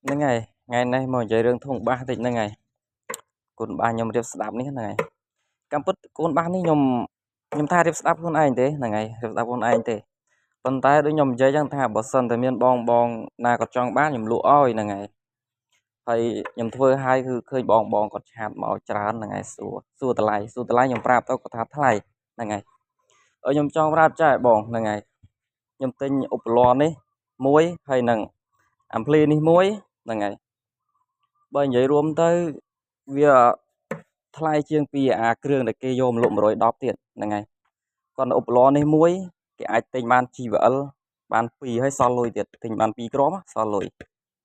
ហ្នឹងហើយថ្ងៃនេះមកនិយាយរឿងធុងបាសតិចហ្នឹងហើយកូនបាសខ្ញុំរៀបស្ដាប់នេះហ្នឹងហើយកម្មពិតកូនបាសនេះខ្ញុំថារៀបស្ដាប់ខ្លួនឯងទេហ្នឹងហើយរៀបស្ដាប់ខ្លួនឯងទេប៉ុន្តែដូចខ្ញុំនិយាយចឹងថាបើសិនតែមានបងបងណាគាត់ចង់បានខ្ញុំលក់ឲ្យហ្នឹងហើយហើយខ្ញុំធ្វើឲ្យគឺឃើញបងបងគាត់ឆាតមកច្រើនហ្នឹងហើយសួរតម្លៃខ្ញុំប្រាប់ទៅគាត់ថាថ្លៃហ្នឹងហើយខ្ញុំចង់ប្រាប់ចាបងហ្នឹងហើយខ្ញុំទិញឧបករណ៍នេះមួយហើយនឹងអាំភ្លីនេះមួយហ្នឹងហើយបើនិយាយរួមទៅវាថ្លៃជាងពីអាគ្រឿងដែលគេយកមកលក់110ទៀតហ្នឹងហើយគាត់ឧបករណ៍នេះមួយគេអាចទិញបាន GVL បាន2ហើយសល់លុយទៀតទិញបាន2គ្រាប់សល់លុយ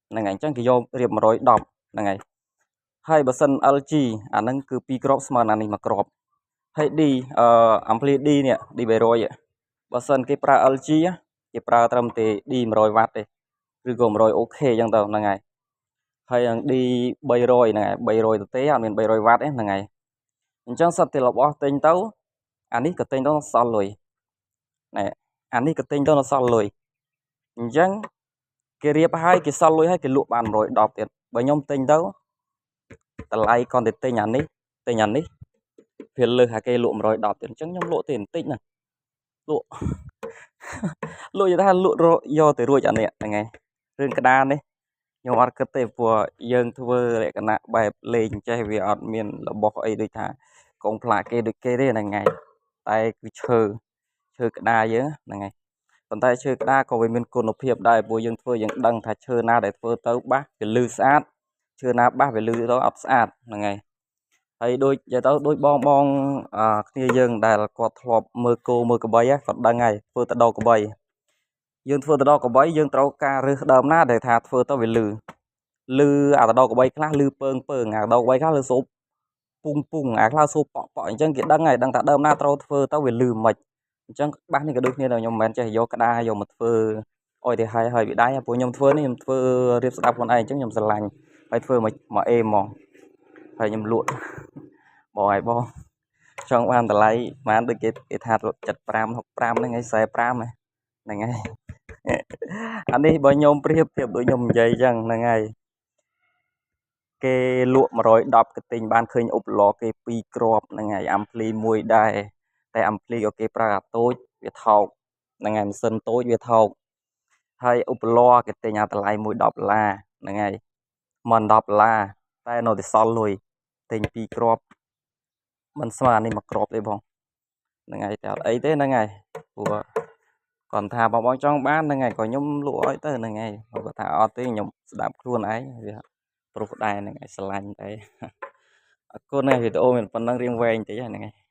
ហ្នឹងហើយអញ្ចឹងគេយករៀប110ហ្នឹងហើយហើយបើសិន LG អាហ្នឹងគឺ2គ្រាប់ស្មើនឹងអានេះ1គ្រាប់ហើយ D អឺអាំភ្លី D នេះ D 300បើសិនគេប្រើ LG គេប្រើត្រឹមតែ D 100វ៉ាត់ទេឬក៏100 OK អញ្ចឹងទៅហ្នឹងហើយហើយនឹង D 300ហ្នឹងហើយ300ទៅទេអត់មាន300វ៉ាត់ទេហ្នឹងហើយអញ្ចឹងសិតតែរបស់ទិញទៅអានេះក៏ទិញទៅសល់លុយណែអានេះក៏ទិញទៅនៅសល់លុយអញ្ចឹងគេរៀបហើយគេសល់លុយហើយគេលក់បាន110ទៀតបើខ្ញុំទិញទៅតម្លៃគាត់តែទិញអានេះទិញអានេះវាលើសអាគេលក់110ទៀតអញ្ចឹងខ្ញុំលក់ទេបន្តិចណាលក់លក់យថាលក់យកទៅរួចអានេះហ្នឹងហើយរឿងក្តារនេះខ្ញុំអត់គិតទេព្រោះយើងធ្វើលក្ខណៈបែបលេងចេះវាអត់មានរបស់អីដូចថាកងផ្លាកគេដូចគេទេហ្នឹងហើយតែគឺឈើឈើក្តារយើងហ្នឹងហើយប៉ុន្តែឈើក្តារក៏វាមានគុណភាពដែរព្រោះយើងធ្វើយើងដឹងថាឈើណាដែលធ្វើទៅបាសវាលឺស្អាតឈើណាបាសវាលឺទៅអត់ស្អាតហ្នឹងហើយហើយដូចនិយាយទៅដូចបងបងគ្នាយើងដែលគាត់ធ្លាប់មើលគោមើលក្របីគាត់ដឹងហើយធ្វើទៅដកក្របីយើងធ្វើទៅដកក្របីយើងត្រូវការរើសដើមណាដែលថាធ្វើទៅវាលឺលឺអាដកក្របីខ្លះលឺពើងពើងអាដកក្របីខ្លះលឺសូបពុងពុងអាខ្លះសូបប៉ក់ប៉ក់អញ្ចឹងគេដឹងហើយដឹងថាដើមណាត្រូវធ្វើទៅវាលឺមិនអញ្ចឹងបាសនេះក៏ដូចគ្នាដែរខ្ញុំមិនមែនចេះយកក្តារយកមកធ្វើអុយទៅហើយហើយវាដៃព្រោះខ្ញុំធ្វើនេះខ្ញុំធ្វើរៀបស្ដាប់ខ្លួនឯងអញ្ចឹងខ្ញុំស្រឡាញ់ហើយធ្វើមកមកអេហ្មងហើយខ្ញុំលក់បងឲ្យបងចង់បានតម្លៃប៉ុន្មានដូចគេគេថា75 65ហ្នឹងហើយ45ហ្នឹងហើយអានេះបើខ្ញុំប្រៀបធៀបដូចខ្ញុំនិយាយអញ្ចឹងហ្នឹងហើយគេលក់110គេទិញបានឃើញឧបលគេ2គ្រាប់ហ្នឹងហើយអាំភ្លីមួយដែរតែអាំភ្លីក៏គេប្រើអាតូចវាថោកហ្នឹងហើយម៉ាស៊ីនតូចវាថោកហើយឧបលគេទិញអាតម្លៃមួយ10ដុល្លារហ្នឹងហើយមិន10ដុល្លារតែនៅតែសល់លុយទិញ2គ្រាប់មិនស្មើអានេះមួយគ្រាប់ទេបងហ្នឹងហើយតែអត់អីទេហ្នឹងហើយព្រោះគាត់ថាបងបងចង់បានហ្នឹងហើយក៏ខ្ញុំលក់ឲ្យទៅហ្នឹងហើយគាត់ថាអត់ទេខ្ញុំស្ដាប់ខ្លួនឯងវាប្រុសដែរហ្នឹងហើយស្រឡាញ់តែអរគុណហើយវីដេអូមានប៉ុណ្ណឹងរៀងវែងតិចហ្នឹងហើយ។